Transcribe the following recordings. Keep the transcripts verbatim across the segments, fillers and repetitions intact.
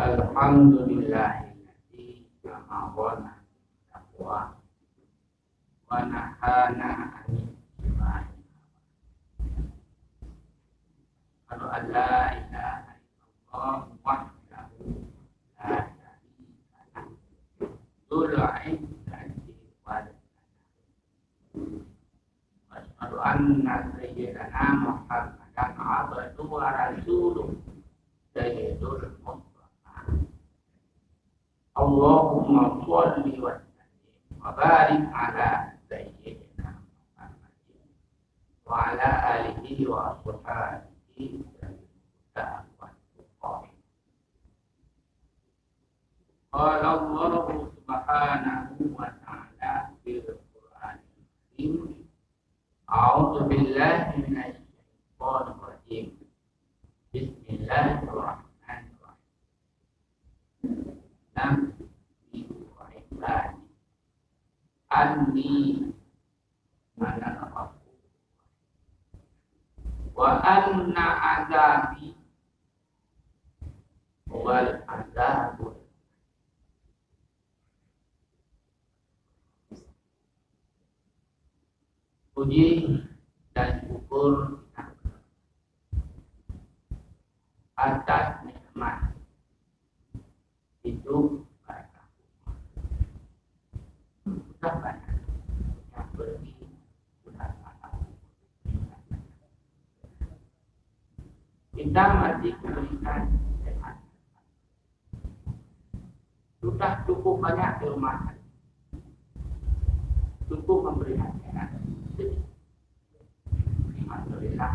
Alhamdulillahilladzi amarana bit taqwa wa nahana 'anil jimai. Asyhadu an la ilaha illallah wahdahu la syarika lah, dzul 'izzati wal ghina. Wa asyhadu anna sayyidana Muhammadan abduhu wa rasuluh, sayyidul mustafa. Allahumma shalli wa sallim wa barik ala sayyidina Muhammadin wa ala alihi wa ashabihi. Qala Allahu subhanahu wa ta'ala fil Qur'anil Karim, a'udzu billahi minasy syaithanir rajim. Bismillahirrahmanirrahim. Nabbi 'ibadi anni ana al-ghafur. Wa anna 'adzabi huwal 'adzabul. Puji dan syukur atas nikmat hidup, barakah. Sudah banyak yang pergi, sudah banyak. Kita masih diberikan sehat. Sudah cukup banyak di rumah. Cukup memprihatinkan. Alhamdulillah,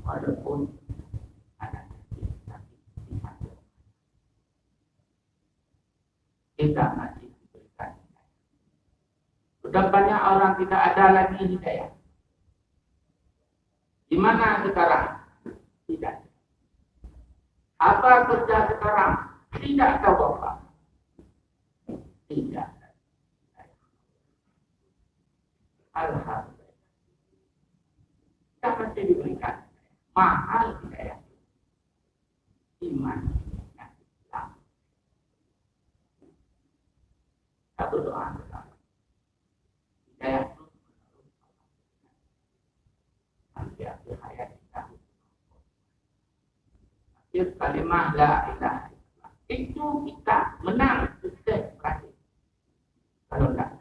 walaupun ada sakit, tapi kita masih diberikan hidayah. Sudah banyak orang tidak ada lagi hidayah. Di mana sekarang? Tidak. Apa kerja sekarang? Tidak tahu apa. Tidak. Alhamdulillah. Kita masih diberikan mahal hidayah. Iman. Islam. Kita berdoa bersama. Hidayah terus menerus. Sampai akhir hayat kita. Akhir kalimah la ilaha illallah. Itu kita menang, sukses, berhasil. Kalau tidak,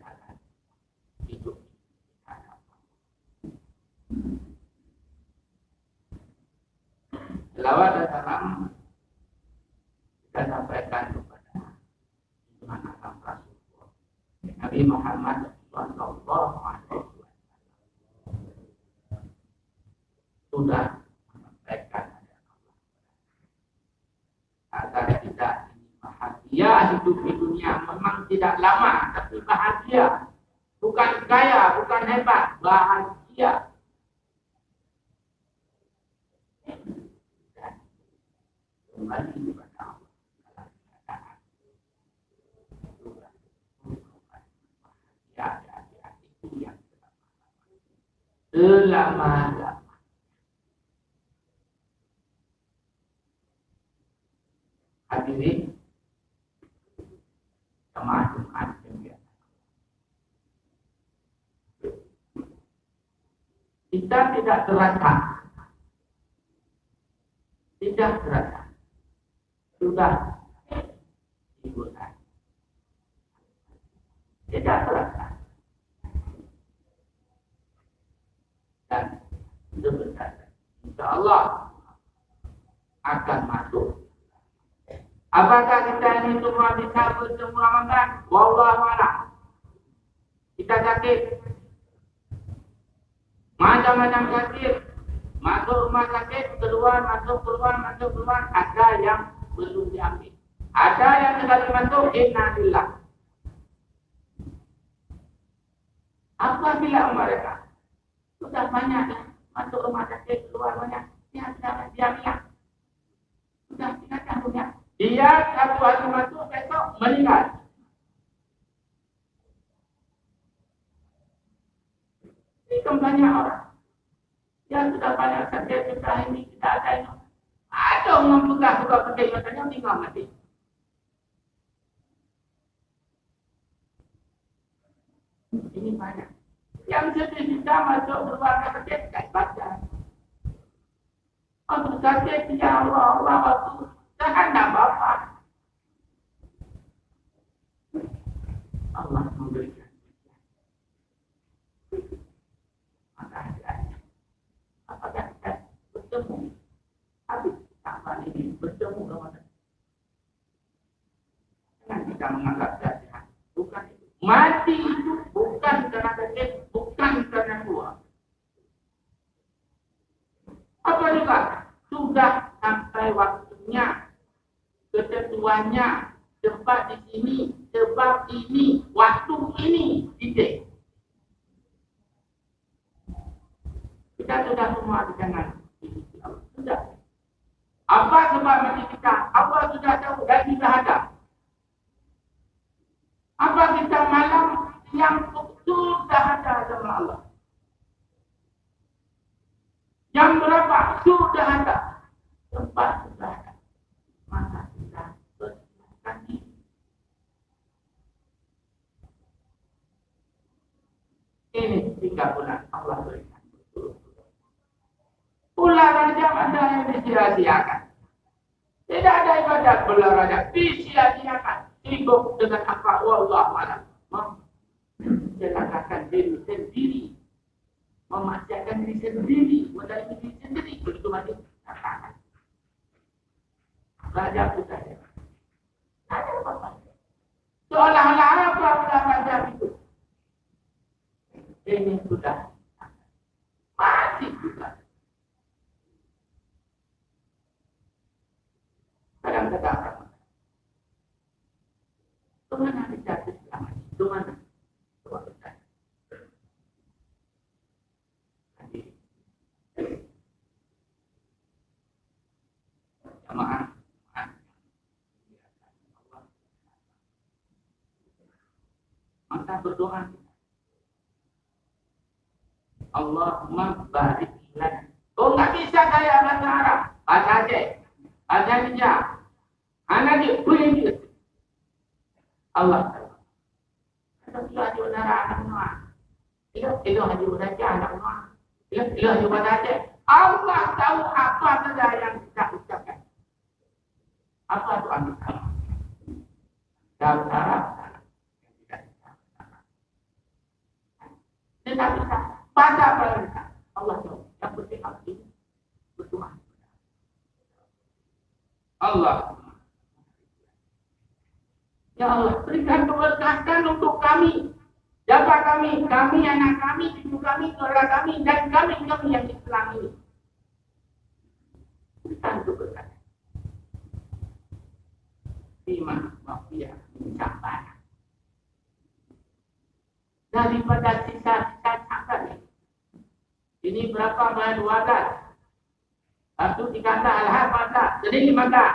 hidup kita ada apa? Selawat dan salam kita sampaikan kepada Nabi Muhammad sallallahu alaihi wasallam. Sudah menyampaikan ajaran Allah agar kita ini bahagia hidup di dunia, memang tidak lama, tapi bahagia. Bukan kaya, bukan hebat, bahagia. Kembali kepada Allah. Selama-lama. Hadirin jamaah Jumat yang dimuliakan. Kita tidak terasa. Tidak terasa. Sudah. Tidak terasa. Dan sebentar, insya Allah akan masuk. Apakah kita ini semua bisa bertemu Ramadan? Wallahu a'lam. Kita sakit. Macam-macam sakit. Masuk rumah sakit, keluar, masuk, keluar, masuk, keluar. Ada yang belum diambil. Ada yang sekali masuk, innalillah. Apabila mereka sudah banyak dah masuk rumah sakit, keluar banyak, ya, sudah, diam, diam. Sudah, tinggalkan dunia. Dia satu hari masuk, besok meninggal. Ini kan banyak orang. Dia sudah banyak sakit, sudah ini, sudah ada ini. Ada Tong ngon peugah, peugah, peugah, nyoe tanyoe tinggai maté. Ini banyak. Yang sedih kita masuk keluarga kecil, tak baca. Waktu sakit, ya Allah, Allah, waktu tahan dah bapak. Allah memberikan. Maka hati-hati. Apakah kita bertemu? Habis taman ini bertemu Ramadan. Jangan kita menganggap sia-sia. Bukan itu. Mati itu bukan karena sakit, bukan karena tua. Apa juga? Sudah sampai waktunya, ketentuannya, tempat di sini, sebab ini, waktu ini, titik. Kita sudah semua di tangan. Sudah. Apa sebab mati kita? Allah sudah tahu dan sudah ada. Apa kita malam, siang, sudah ada sama Allah. Jam berapa? Sudah ada. Tempat sudah ada. Maka kita bersiapkan diri. Ini tiga bulan Allah berikan. Bulan Rajab ada yang disia-siakan. Tidak ada ibadat bulan Rajab, disia-siakan. Sibuk dengan apa? Wallahu a'lam. Mem-, Mencelakakan diri sendiri. Memaksiatkan diri sendiri. Mendalimi diri sendiri. Begitu mati. Rajab sudah. Ada apa-apa. Seolah-olah apa bulan Rajab itu? Ini sudah. Masih juga. Kadang-kadang orang, "Kemana kita selama ini? Kemana?" Coba bertanya. Hadirin. Jamaah, jamaah. Maka berdoa. Allahumma barik lana. Oh, nggak bisa saya bahasa Arab, bahasa Aceh, bahasa Indonesia. Hana jeuet, peue nyang jeuet? Allah. Ada pula di udara anak Noah. Ilok, ilok Haji Raja anak Noah. Ilok, ilok Haji Raja. Allah tahu apa saja yang kita ucapkan. Apa doa kita? Dalam Arab, yang tidak kita. Tetapi tak pada perintah Allah tahu. Yang penting hati berdoa. Allah. Ya Allah, berikan keberkatan untuk kami. Jaga kami, kami, anak kami, cucu kami, keluarga kami, dan kami, kami yang Islam ini. Berikan keberkatan. Bima mafia mencapai. Daripada sisa-sisa catat. Ini berapa bayar dua belas? Satu tiga belas, alhamdulillah, empat belas. Jadi lima belas.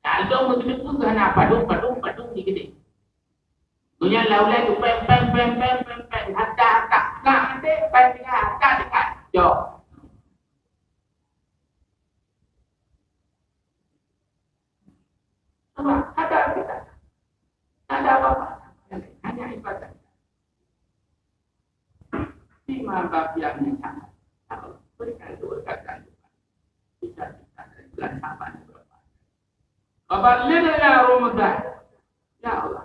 Lalu begitu pun hana padum, padum, padum di gede. Dunia laulai tu peng, peng, peng, peng, peng, peng. Harta, harta. Nah, nanti peng tinggal harta dekat. Jom. Apa? Ada kita. Ada apa-apa. Hanya ibadah. Lima bab yang sama. Berikan keberkatan. Kita, kita, bulan Syaban. Baballighna Ramadan. Ya Allah.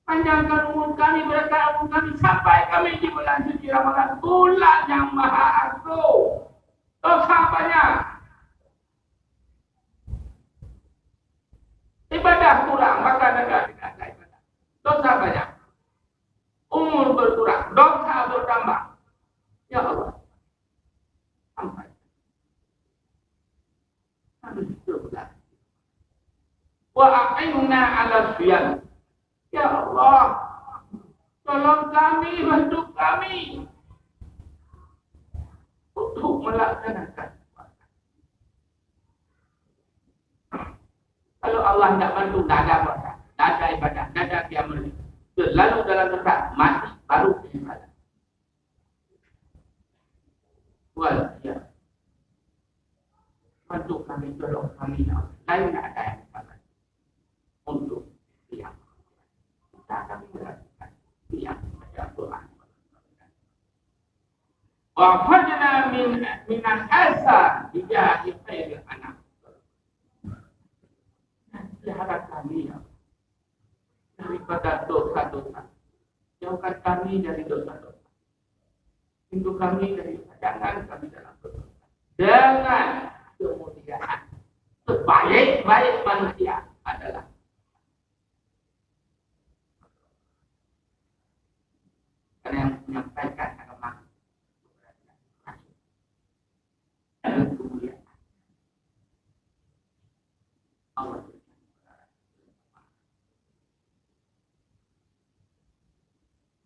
Panjangkan umur kami, berkah umur kami sampai kami di bulan suci Ramadan, bulan yang maha agung. Dosa banyak. Ibadah kurang, maka negara tidak ada ibadah. Dosa banyak. Umur berkurang, dosa bertambah. Ya Allah. Sampai. Habis itu sudah. Wa a'inna 'ala siyam. Ya Allah, tolong kami, bantu kami untuk melaksanakan puasa. Kalau Allah tidak bantu, tidak ada puasa, tidak ada ibadah, tidak ada qiyamul lail. Selalu dalam dosa, mati, baru ibadah. Wal, ya. Bantu kami, tolong. Wa hafizna min, minal asa bijahi khairil anam. Pelihara kami, ya Allah, daripada dosa-dosa. Jauhkan kami dari dosa-dosa. Lindungi kami dari, jangan kami dalam kesusahan. Dengan kemuliaan sebaik-baik manusia adalah karena yang menyampaikan agama dan kemuliaan. Allah.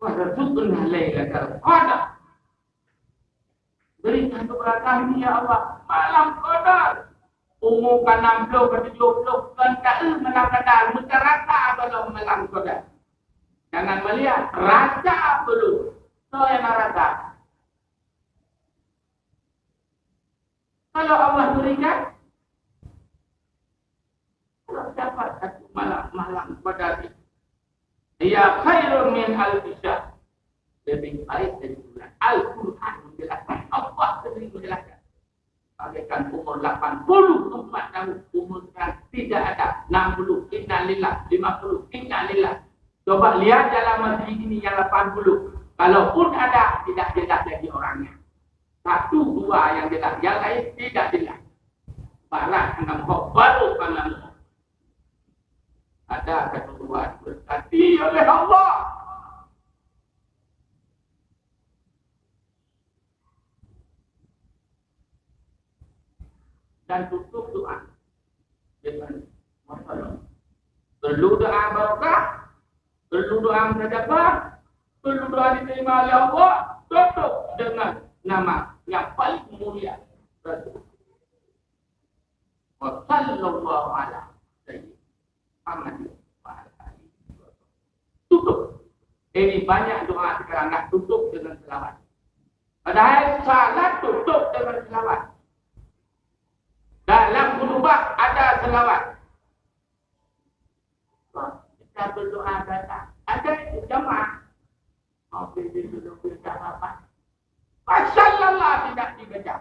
Warzuqna lailatal qadar. Berikan kepada kami, ya Allah, malam qadar. Umur ka enam puluh, ka tujuh puluh, kon taeu malam qadar, meutarasa belum malam qadar. Jangan melihat, rasa belum. Soe nyang rasa? Kalau Allah berikan, kalau dapat satu malam, malam qadar, hiya khairun min alfi syahr. Lebih baik dari bulan. Al-Quran menjelaskan. Allah sendiri menjelaskan. Bagaikan umur lapan puluh empat tahun, umur sekarang tidak ada. Enam puluh, innalillah. Lima puluh, innalillah. Coba lihat dalam masjid ini yang lapan puluh. Kalaupun ada, tidak jelas lagi orangnya. Satu dua yang jelas, yang lain tidak jelas. Barat enam hok, baru enam hok. Ada satu dua diberkati oleh Allah. Dan tutup doa dengan masalah. Perlu doa barokah, perlu doa mustajabah, perlu doa diterima oleh Allah, tutup dengan nama yang paling mulia, Rasul. Wa sallallahu ala sayyidina Muhammad wa ala alihi wa sahbihi. Tutup. Ini banyak doa sekarang nak tutup dengan selawat. Padahal salat tutup dengan selawat. Dalam khutbah ada selawat. Kita berdoa datang. Ada itu jamaah. Mau pimpin dulu, kita apa? Pasal Allah tidak dibaca.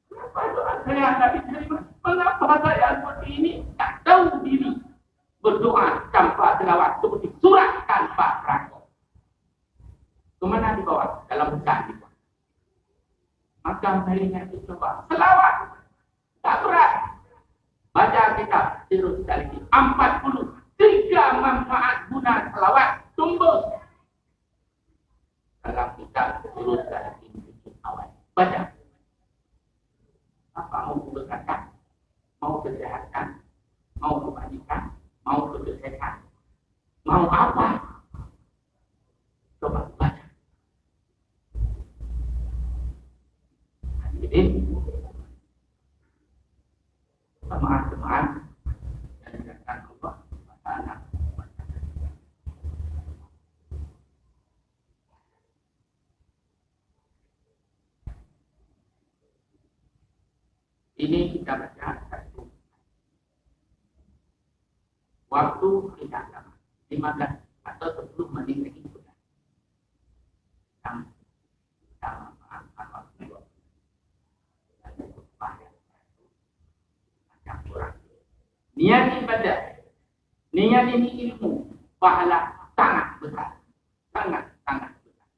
Kenapa doa saya tak diterima? Mengapa saya seperti ini? Tak tahu diri. Berdoa tanpa selawat seperti surat tanpa perangko. Kemana dibawa? Dalam hutan dibawa. Maka saya ingat itu, Pak. Selawat. Tak berat. Baca kitab Sirus Salikin. Empat puluh tiga manfaat guna selawat. Tumbus. Dalam kitab Sirus Salikin, juzuk awal. Baca. Apa mau berkata? Mau kesehatan? Mau kebajikan? Mau kesehatan? Mau apa? Coba baca. Hadirin, jemaah-jemaah yang dimuliakan Allah Taala. Ini kita baca satu. Waktu kita sama, lima belas atau sepuluh menit lagi sudah. Yang kita manfaatkan waktu dua puluh menit. Macam kurang. Niat ibadah, niat ini ilmu, pahala sangat besar. Sangat, sangat besar.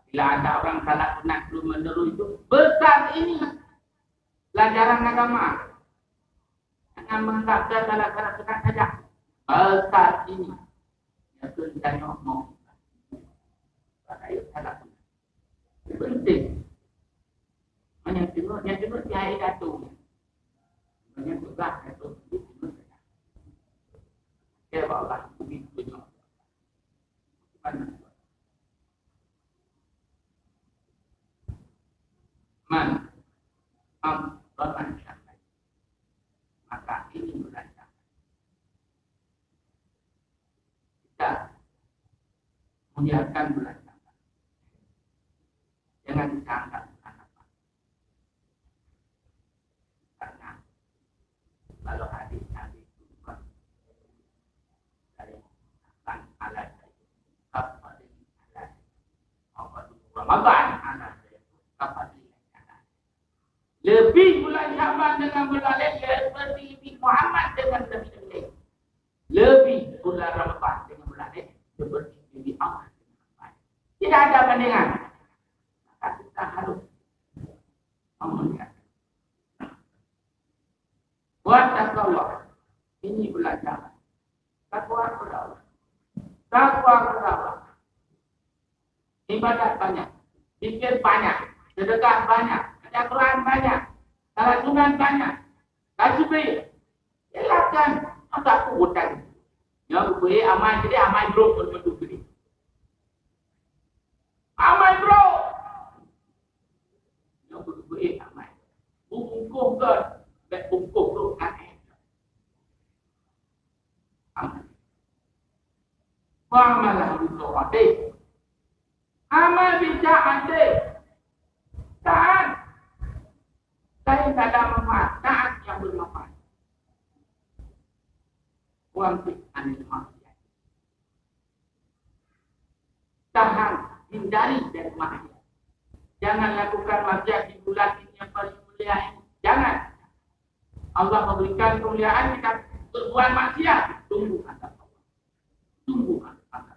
Bila ada orang salat sunat terus menerus itu, besar ini pelajaran agama. Jangan menganggap dia salat-salat sunat saja. Besar ini. Ya tu ditanya mau. Ayo salat sunat. Penting. Hanya tengok, yang tengok dia air datuk. Hanya tugas datuk. Dia bawa bumi tengok. Man, am, baman syafaat. Maka ini bulan Sya'ban. Kita muliakan bulan Sya'ban. Jangan kita anggap bulan apa. Karena kalau hadis Nabi itu bukan dari akan alat, bukan dari alat. Dengan kita harus memuliakan. Wattaqullah. Ini belajar. Takwa kepada Allah. Takwa kepada Allah. Ibadat banyak. Zikir banyak. Sedekah banyak. Baca Quran banyak. Salat sunat banyak. Tasbih. Silakan. Masa aku hutang. Nyoe bubé amai jadi amai brok betul-betul jadi. Amai brok. Nyoe bubé amai. Bungkôh ke? Bèk bungkôh brok aneh. Amal. Wa amalan bi ta'atin. Amal bi ta'atin. Taat. Lain tak ada manfaat. Taat yang bermanfaat. Wa amsik anil maksiat. Tahan, hindari dari maksiat. Jangan lakukan maksiat di bulan ini yang paling mulia ini. Jangan. Allah memberikan kemuliaan kita berbuat maksiat. Tunggu azab Allah. Tunggu azab Allah.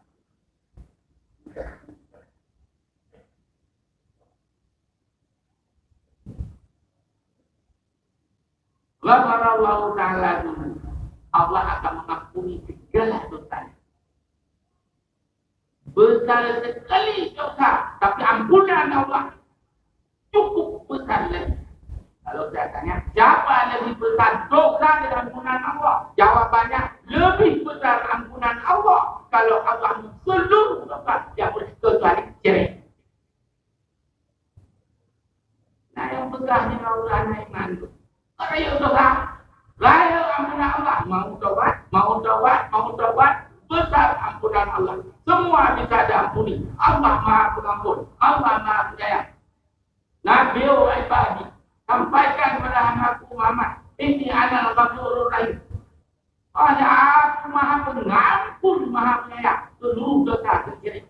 Ghafarallahu ta'ala dulu. Allah akan mengampuni segala dosa. Besar sekali dosa, tapi ampunan Allah cukup besar lagi. Kalau saya tanya, siapa lebih besar dosa dan ampunan Allah? Jawabannya, lebih besar ampunan Allah kalau Allah seluruh dosa yang kecuali syirik. Nah, nyang peugah nyoe ureueng hana iman tu. Rayeuk dosa, rayeuk ampunan Allah. Mau tobat, mau tobat, mau tobat. Besar ampunan Allah. Semua bisa diampuni. Allah Maha Pengampun. Allah Maha Penyayang. Nabi, wahai Nabi, sampaikan kepada hamba-Ku Muhammad, "Inni anal ghafurur rahim." Hanya Aku Maha Pengampun, Maha Penyayang seluruh dosa dan syirik.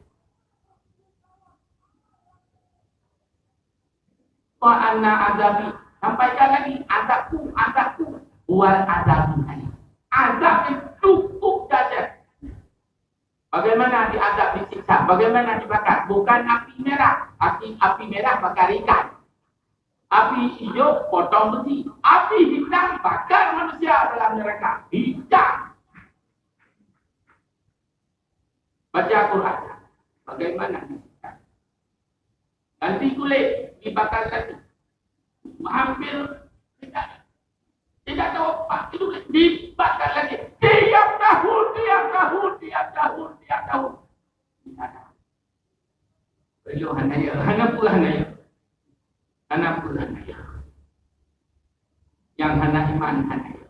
Wa anna azabi. Sampaikan lagi, azabku, azabku. Huwal azabul alim. Azab yang cukup dahsyat. Bagaimana diazab, disiksa? Bagaimana dibakar? Bukan api merah. Api, api merah bakar ikan. Api hijau potong besi. Api hitam bakar manusia dalam neraka. Hitam. Baca Quran. Bagaimana disiksa? Ganti kulit, dibakar lagi. Hampir tidak, tidak tahu apa itu, dibakar lagi. Tiap tahun, tiap tahun, tiap tahun, tiap tahun. Beliau hana ya, hana pula hana ya. Hana pula hana ya. Yang hana iman hana ya.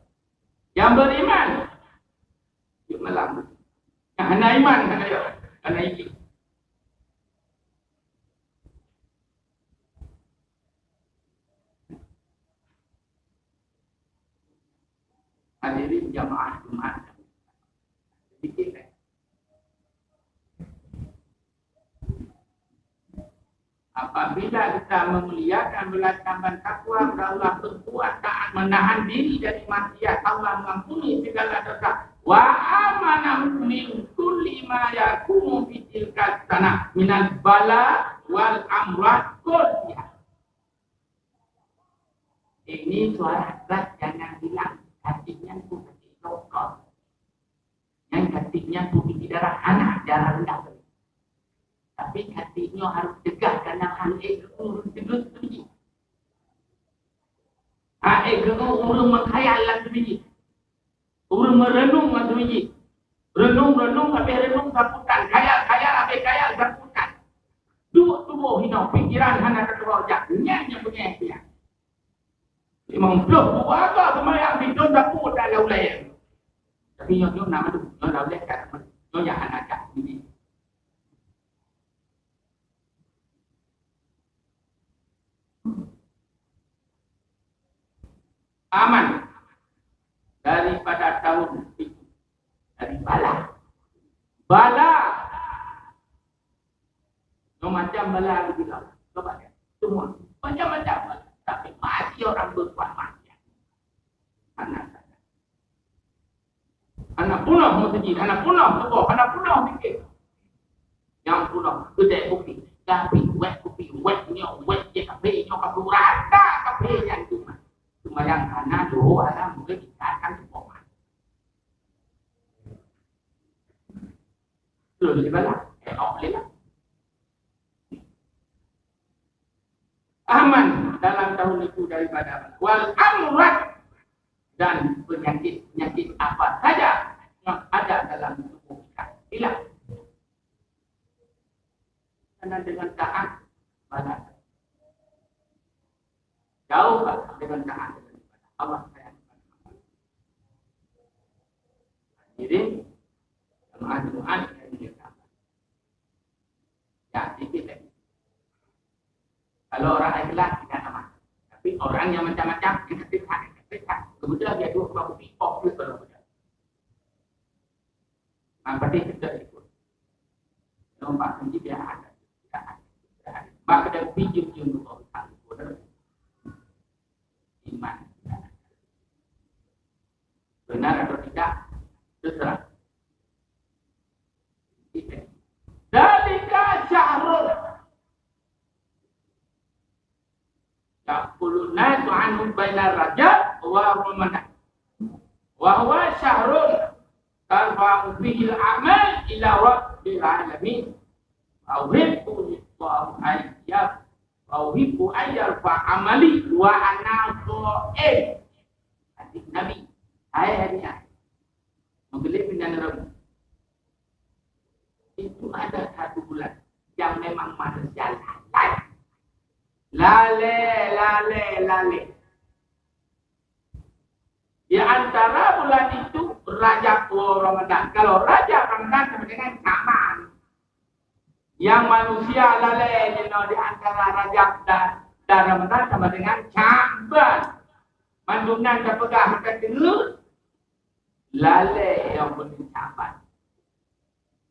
Yang beriman, yuk malam. Yang hana iman hana ya, hana izin. Hadirin jamaah Jumat. Sedikit, eh. Apabila kita memuliakan, belasan dan takwa kepada Allah, berbuat taat, menahan diri dari maksiat, Allah mengampuni segala dosa. Wa amanahu min kulli ma yakunu fi tilka sanah minal bala wal amrad kulliyah. Ini suara keras jangan hilang. Hatinya tu hati rokok. Nyan katik nyan pun tinggi darah, hana darah rendah tadi. Tapi katik nyoe harus tegas karena hana ék ureueng teungeut teubiji. Hana ék ureueng meukhayal lam teubiji. Ureueng meureunong lam teubiji. Reunong-reunong habéh reunong saputan, khayal-khayal habéh khayal saputan. Duek tuboh hinoe, pikiran hana teukeureuja. Nyan nyang beungéh nyan. Limong ploh buah ka seumayang bidon dapur dan laulée. Tapi nyoe, nyoe na mandum, nyoe laulée ka na mandum. Nyoe nyang hana jak sendiri. Aman daripada tahun itu, dari bala. Bala. Macam-macam bala dibilang. Coba lihat. Semua. Macam-macam bala. Tapi masih orang berbuat maksiat. Anak saya. Anak punah mesti, anak punah tubuh, anak punah fikir. Yang punah, kedai bukti. Tapi wék kupi, wék nyoe, wék jih kafé, nyoe kafé, rata kafé nyan cuma. Cuma nyang hana doa, hana mungkin kita akan teupoh. Betul, di mana? Eh, oh, boleh lah. Aman dalam tahun itu daripada wal amrad, dan penyakit-penyakit apa saja yang ada dalam tubuh kita hilang. Karena dengan taat, balas. Jauhlah dengan taat daripada Allah sayang. Hadirin, jemaah Jumat yang dimuliakan. Ya, sedikit lagi. Kalau orang ikhlas, tidak sama. Tapi orang yang macam-macam, yang ketika, ketika, kemudian dia dua koma kopi, pop, dia kalau muda. Nah, berarti kita ikut. Lompat kunci dia ada. Tidak ada. Tidak ada. Maka dia pinjam-pinjam dulu. Iman. Benar atau tidak, terserah. Dzalika syahrun yaqulu nasu anhu baina Rajab wa Ramadan. Wa huwa syahrun tarfa'u fihil a'mal ila Rabbil alamin. Wa uhibbu an yar-, wa uhibbu an yarfa amali wa ana sha'im. Hadis Nabi. Hai, hai, hai. Menggelip dengan Rabu. Itu ada satu bulan yang memang manusia lalai. Lalai, lalai, lalai. Di antara bulan itu, Rajab wa Ramadan. Kalau Rajab, Ramadan sama dengan Syaban. Yang manusia lalai jinoe di antara Rajab dan, dan Ramadan sama dengan Syaban. Mandum nyan tapeugah meukateungeut, lalai nyang buleuen Syaban.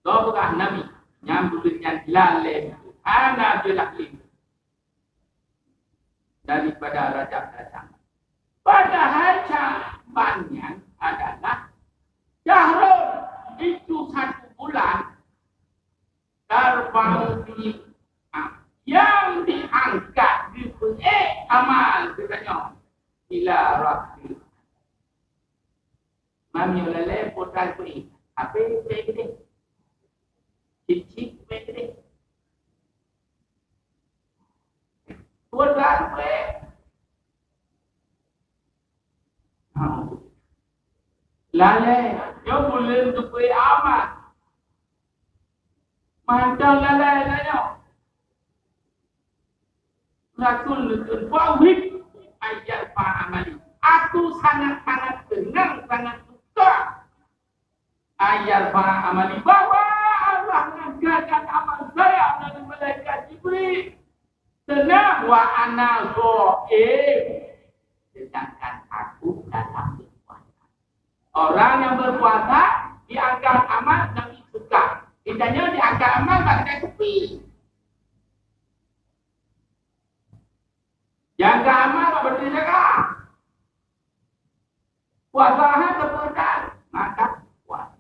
Toh peugah Nabi, nyang buleuen nyan lalai, hana geulaklé daripada Rajab datang. Padahai Syaban nyan adalah syahrun, itu satu bulan, tarfa'u fi, yang diangkat, geupeuék amal geutanyoe ila Rabbil. Mami lalai potai peuék, ape peuék geude? Cip-cip peuék geude. Potai peuék. Lalai, nyoe buleuen geupeuék amat. Mantong lalai tanyoe. Rasul neukheun, "Wa uhibbu an yarfa amali." Aku sangat-sangat senang, sangat suka. An yarfa amali, bahwa Allah ngangkatkan amal saya dari malaikat Jibril. Senang, wa ana sha'im. Sedangkan aku dalam berpuasa. Orang yang berpuasa diangkat amal Nabi suka. Kita nyoe diangkat amal bak kita kupi. Diangkat amal bak beutôi jaga. Puasa hana kepeurasaan, maka puasa.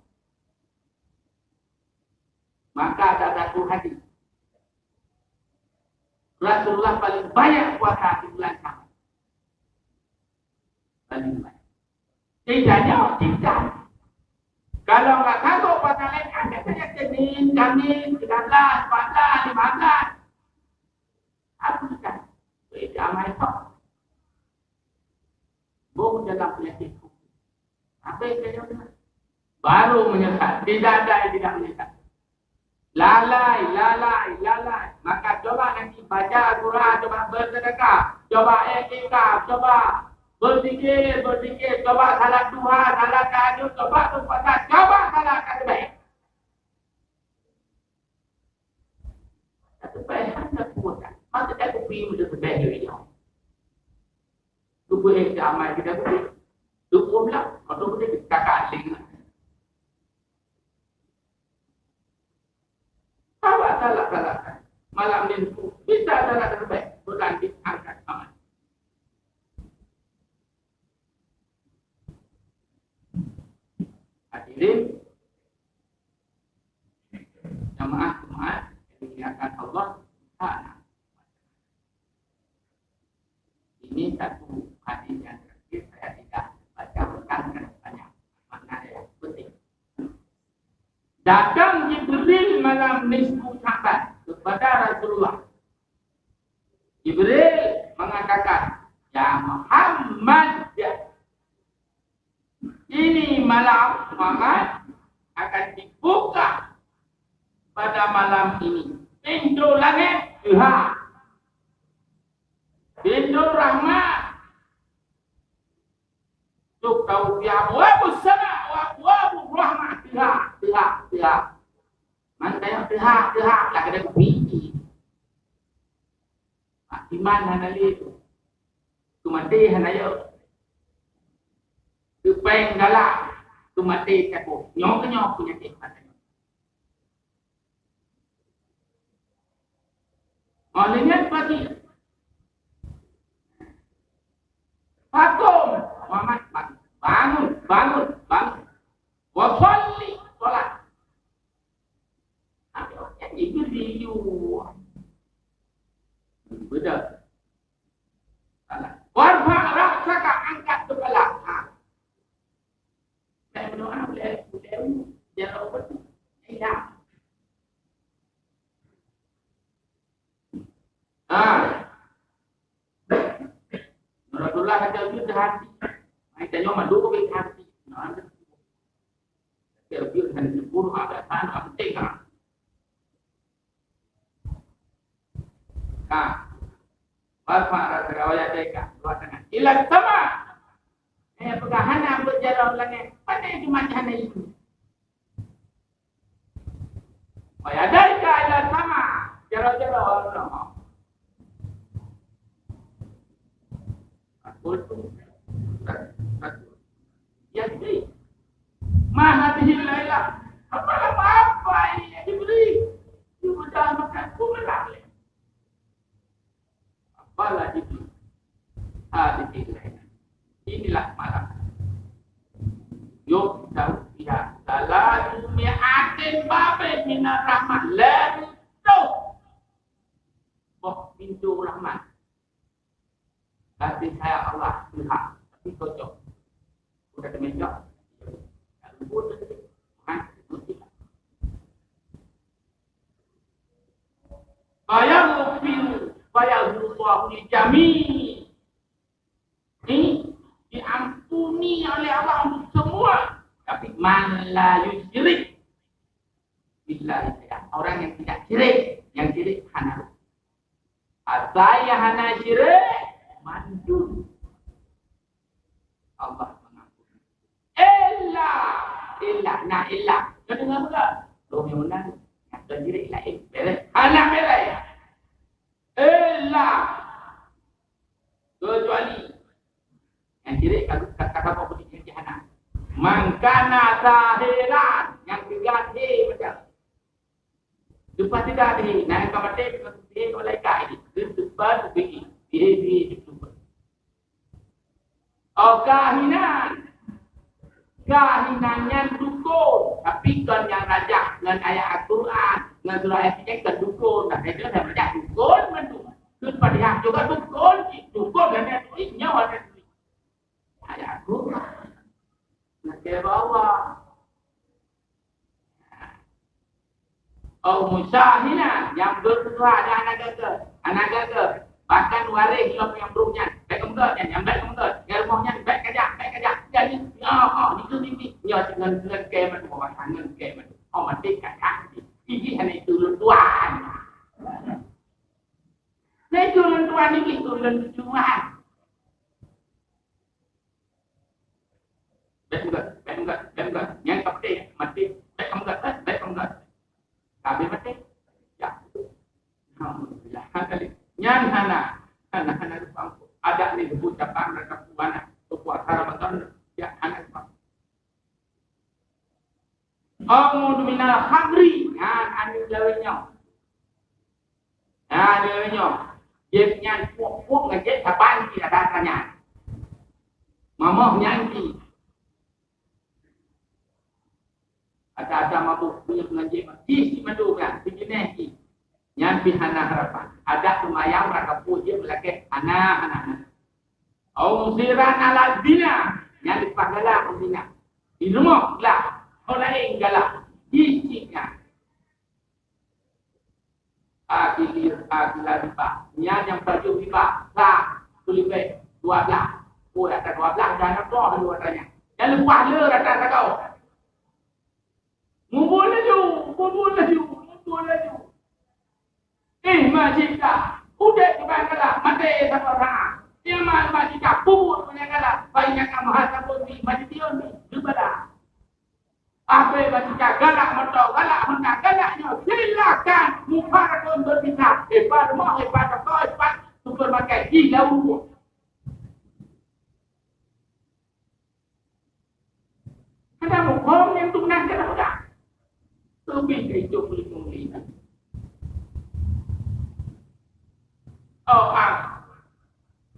Maka ada satu hadis. Rasulullah paling banyak puasa di bulan Sya'ban. Paling banyak. Tidak nyoe, tidak. Kalau enggak sanggup puasa lain, ada saja Senin, Kamis, tiga belas, empat belas, lima belas. Habiskan. Itu amal esok. Boh dalam penyakit. Apa yang saya dengar? Baru menyesal. Tidak ada yang tidak menyesal. Lalai, lalai, lalai. Maka coba nanti baca Al-Quran, coba bersedekah, coba iktikaf, coba berzikir, berzikir, coba salat duha, salat tahajud, coba berpuasa, coba salat tasbih. Tapi hana kuasa. Masa tak kupi mudah sebeh dia. Tubuh yang damai kita kupi. Tubuh pula, atau kita kakak ling. Awak salah-salah. Malam minggu, bisa salah terbaik. Bukan diangkat amat. Hadirin, jamaah Jumat yang dimuliakan Allah, Datang Jibril malam nisfu Sya'ban kepada Rasulullah. Jibril mengatakan, "Ya Muhammad, ini malam Muhammad akan dibuka pada malam ini pintu langit Tuhan, pintu rahmat." Tuk tahu dia abwabu sama wa abwabu rahmah, tiha, tiha, tiha. Man tayang tiha, tiha, lah kena kupi. Iman hana lé tu. Tu mati hana yo. Tu peng galak. Tu mati takut. Nyoe ke nyoe penyakit mata nyoe. Oh, lenyan pagi. Fakum, Muhammad, bangun, bangun, bangun, bangun. Wa shalli, salat. Apa yang itu liu? Beda. Salat. Warfa ra'saka, angkat kepala. Ha. Saya berdoa, boleh, boleh, jangan lupa. Iya. Ha. Rasulullah kata, "Jeuet hati." Mai tanyoe mandum ke hati. Nah, tapi jeuet hati sepuluh ada sana penting ah. Ha. Bapak rasa riwayat mereka, dua tengah. Ila sama. Eh, pegahan nak berjalan lagi. Pandai cuma hana itu. Wa yadaika ila sama, jaro-jaro Allah. Aku tu, aku. Ya, jadi. Ma hadhihi lailah. Apa lama apa ini, ya Jibril? Dia berjalan makan, aku melak. Apalagi di hadhihi lailah. Inilah malam. Yuftahu fiha salatsu mi'atin babin minar rahmah. Lhèe reutôh boh pintoe rahmat. Kasih sayang Allah, Tuhan. Tapi cocok. Udah demikian. Lalu pun, ha? Fayaghfiru, fayaghfirullahu li jami'. Ini diampuni oleh Allah untuk semua. Tapi man la yusyrik billahi syai'a. Orang yang tidak syirik, yang syirik hana. Asai yang hana syirik, mandum. Allah mengampuni. Illa, illa, nah illa. Kau dengar apa? Roh yang menang, yang terjirik lain. Beres. Hana beres. Illa. Kecuali. Yang jirik kata kata apa pun di jahanam. Mangkana sahiran. Yang tiga he macam. Lepas tidak ada, nah, yang kau mati, kau mati, kau malaikat ini. Lepas, pergi. Dia, dia, dia, dia. Oh, kahinan. Kahinan nyan dukon, tapi kon nyang rajah ngon ayat Al-Quran, ngon surah Yasin nyan kon dukon. Nah, itu nyang rajah dukon mandum. Keu Fatihah juga dukon, dukon dan nyan tulis, nyawa dan tulis. Ayat Al-Quran. Nah, kira Allah. Au musyahina, nyang beureusuha dan hana gaga. Hana gaga. Bahkan waréh lom nyang brôk nyan. Bèk keumeugot nyan, nyang bèk keumeugot. Nyang rumoh nyan bèk kajak, bèk kajak. Jadi, ya, oh, di tu mimpi. Ya, ngon, ngon kèe meutuah, ngon kèe meutuah. Oh, mati kajak. Ini hana itu lôn tuan. Nah, itu lôn tuan ini, itu lôn tuan. Bèk meugot, bèk meugot, bèk meugot. Nyang ka maté, maté. Bèk meugot, eh, bèk meugot. Ka habéh maté. Ya. Alhamdulillah. Kali. Nyan hana. Hana, hana lupa. Adak ni geupeucabang dan kapuana. Puasa Ramadan. Ya, hana lupa. A'udzu minal khamri. Nyan, anu lawét nyoe. Nah, dia nyoe. Jép nyan puek-puek ngon jép saban cit ada-ada nyan. Mamoh nyan cit. Ada-ada mabôk punyueng ngon jép. Jih cit mandum nyan, sijeunèh cit. Nyan pih hana harapan. Adak seumayang rakapuh jép lakèe hana, hana, hana. Au musiran ala zina, nyan leupah galak zina. Di rumoh galak, ho laén galak. Jih cit nyan. Akili, akila riba. Nyan nyang pajoh riba. Sa, peuleubeh dua blaih. Oh, rata dua blaih dah na boh lu rata nyan. Nyang leupah le rata sagoe. Mubuet laju, mubuet laju, mubuet laju. Eh, majika, udeb keuban galak, maté saboh saát. Nyang ma-, majika, peubuet keuban galak, baik nyang ka meuhat saboh mi, majitiôn mi, leubala. Akhé majika, galak moto, galak honda, galak nyoe, silakan, mufarakon berbisa, eh, pat rumoh, eh, pat toko, eh, pat supermarket, di laôt. Ada muphom nyang tu meunan keu muda. Leubeh dari tujuh puluh lima menit. Oh, ah.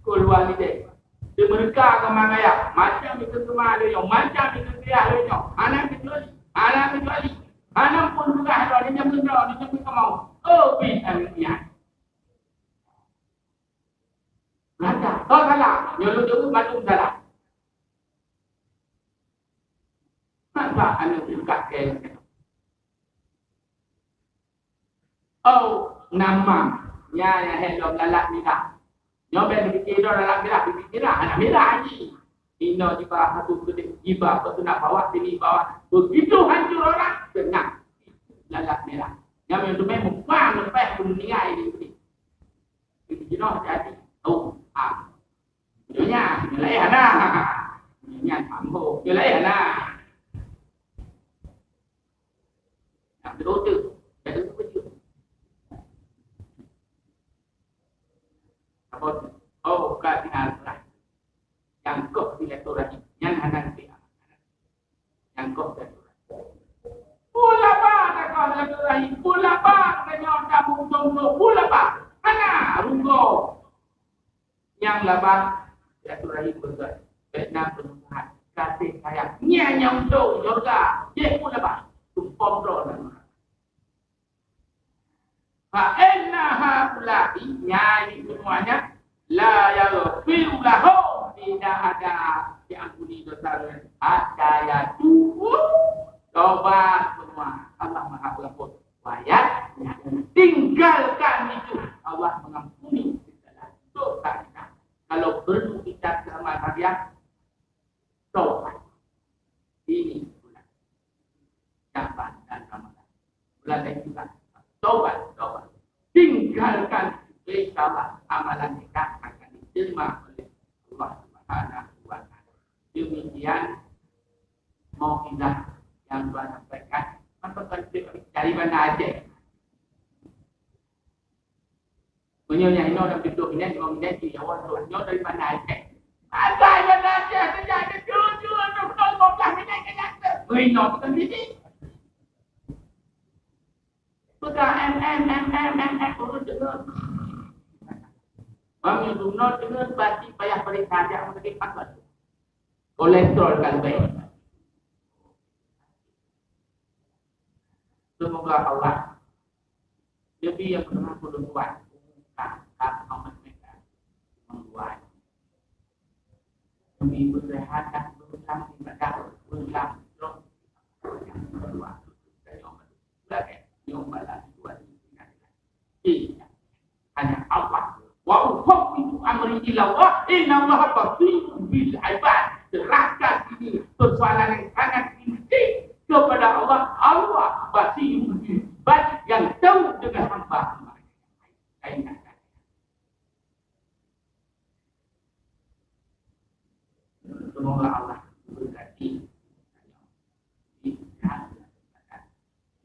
Keuluar lideh. Di meureuka keu mangayak. Macam ikeu keuma lé nyoe. Macam ikeu keu yah lé nyoe. Hana keucuali. Hana keucuali. Hana pun peugah droe, di jameun droe, di jameun kamoe. Oh, bit aneuk nyan. Lantak. Oh, salah. Nyoe lôn jaweueb mandum salah. Masa aneuk peugah keu. Oh, nama. Nya, nya, hai lom lalat mirah. Nyoe bèk neupike droe lalat mirah, pike mirah, hana mirah lagi. Inoe jiba satu keudeh, jiba peutunak bawak, sini bawak. Begitu hancur orang, tenang. Lalat mirah. Nyang teumé mupang leupah pun ninggai di sini. Jinoe jadi. Oh, ah. Nyoe nyan, nyoe laén hana. Nyoe nyan ambo, nyoe laén hana. Nak duduk tu. Nak duduk tu. Apa tu? Oh, bukan silaturahim. Nyang kok silaturahim. Nyan hana silaturahim. Nyang kok silaturahim. Pulaba takah silaturahim. Pulaba tanyoe tabung jomblo. Pulaba. Hana rugoe. Nyang laba silaturahim beutôi. Bèk na peuneusahan. Kasih sayang. Nyan nyang untuk syurga. Jeh pulaba. Tumpom droe lam neuraka. Fa inna haula'i, nyan semuanya, la yaghfiru lahum, tidak ada diampuni dosa mereka, hatta yatubu, tobat semua. Allah Maha Pengampun. Wa ya, tinggalkan itu. Allah mengampuni segala dosa kita. Kalau perlu kita selamat hadiah, tobat. Ini bulan Syaban dan Ramadan. Bulan yang kita tobat, tobat. Tinggalkan, insya Allah amalan kita akan diterima oleh Allah Subhanahu wa Taala. Demikian mauizah yang Tuhan sampaikan. Apa kan dari mana aja? Meunyoe nyang inoe lam pintoe binéh, limong binéh, di Jawa, nyoe dari mana Aceh? Asai dari Aceh, sejak di tujuh, tujuh, lima belas minit ke atas. Meunyoe bukan sini. Peugah M M, M M, M M, ureueng deungoe. Bang, meunyoe deungoe, berarti payah periksa aja, mungkin pakai. Kolesterol ka leubeh. Semoga Allah lebih yang pernah berdoa. Ka, ka, ka, ka, ka, lebih bersehat dan berulang ibadah, berulang, berulang. Hanya Allah. Wa ufawwidu amri ila Allah, innallaha basirun bil ibad. Serahkan ini persoalan yang sangat penting kepada Allah. Allah basirun bil ibad, yang tahu dengan hamba-hamba. Semoga Allah memberkati.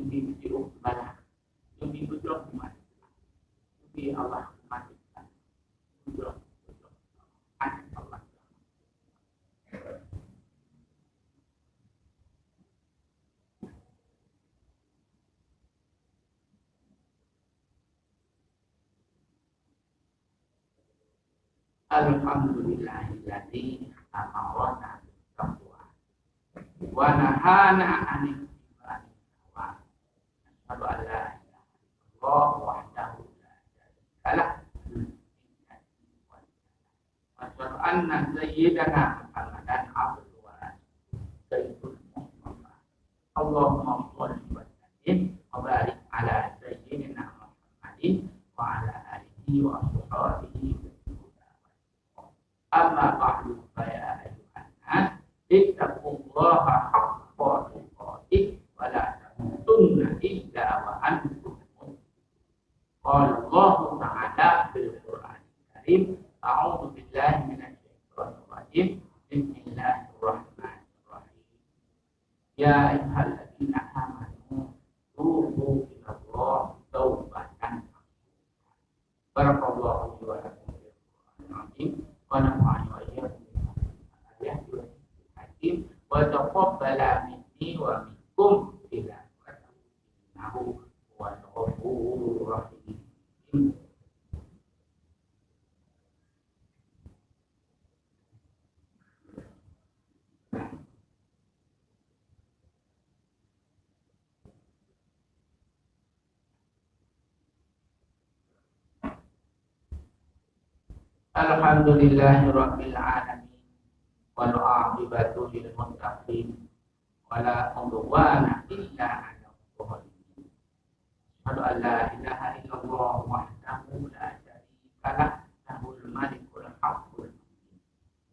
Lebih jauh balah. Lebih berdoa umat Islam. Lebih Allah umat Islam. Berdoa, berdoa. Hanya Allah. Alhamdulillahilladzi amarana bit taqwa wa nahana 'anil isyraku. Asyhadu an la ilaha illallah wahdahu la syarika lah. Asyhadu anna sayyidana Muhammadan abduhu wa rasuluh. Sayyidul Mustafa. Allahumma shalli wa وبارك على سيدنا محمد وعلى آله وأصحابه وسلم. أما بعد، فيا أيها الناس، اتقوا الله حق تقاته ولا تموتن إلا وأنتم مسلمون. قال الله تعالى في القرآن الكريم: أعوذ بالله من الشيطان الرجيم. بسم الله الرحمن الرحيم. يا أيها الذين آمنوا توبوا إلى الله توبة نصوحا. بارك الله لي ولكم في القرآن العظيم، ونفعني وإياكم بما فيه من الآيات والذكر الحكيم، وتقبل مني ومنكم تلاوته، إنه هو الغفور الرحيم. الحمد لله رب العالمين، والعاقبة للمتقين، ولا عدوان إلا على الظالمين. أشهد أن لا إله إلا الله وحده لا شريك له، له الملك الحق المبين.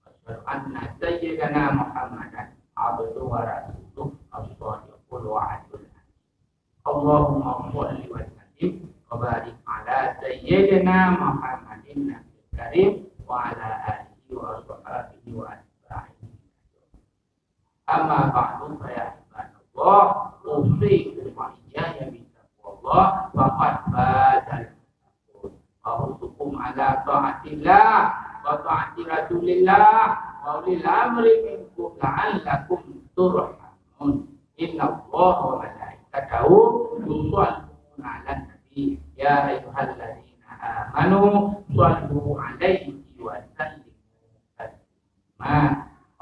وأشهد أن سيدنا محمدا عبده ورسوله الصادق الوعد الأمين. اللهم صل وسلم وبارك على سيدنا محمد النبي الكريم وعلى آله وصحبه وأتباعه. أما بعد، فيا عباد الله، أوصيكم وإياي بتقوى الله، فقد فاز المتقون. وأحثكم على طاعة الله وطاعة رسول الله وأولي الأمر منكم لعلكم ترحمون. إن الله وملائكته يصلون على النبي، يا أيها الذين آمنوا صلوا عليه وسلموا تسليما.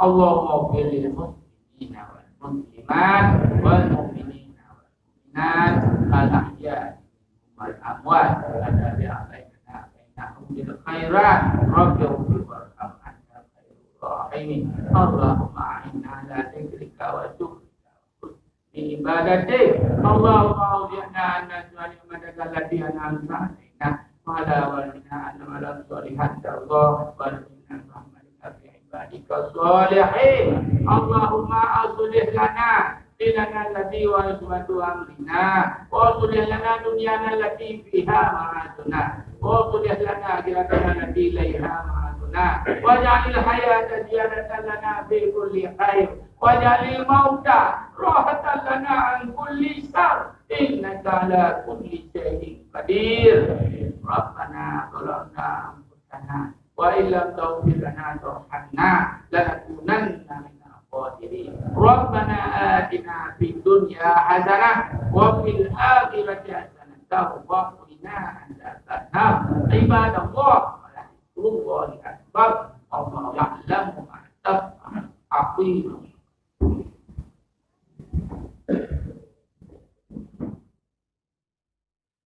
اللهم اغفر للمسلمين والمسلمات والمؤمنين والمؤمنات الأحياء منهم والأموات، وتابع بيننا وبينهم بالخيرات. رب اغفر وارحم، أنت خير الراحمين. اللهم أعنا على ذكرك وشكرك وحسن عبادتك. اللهم أوزعنا أن نشكر نعمتك التي أنعمت علينا وعلى والدينا وأن نعمل صالحا ترضاه وأدخلنا برحمتك في عبادك الصالحين. اللهم أصلح لنا ديننا الذي هو عصمة أمرنا، وأصلح لنا دنيانا التي فيها معاشنا، وأصلح لنا آخرتنا التي إليها معادنا، واجعل الحياة زيادة لنا في كل خير، واجعل الموت راحة لنا من كل شر، إنك على كل شيء قدير. ربنا ظلمنا أنفسنا وإن لم تغفر لنا وترحمنا لنكونن من الخاسرين. ربنا آتنا في الدنيا حسنة وفي الآخرة حسنة وقنا عذاب النار. عباد الله، ولذكر الله أكبر. والله يعلم ما تصنعون. أقيموا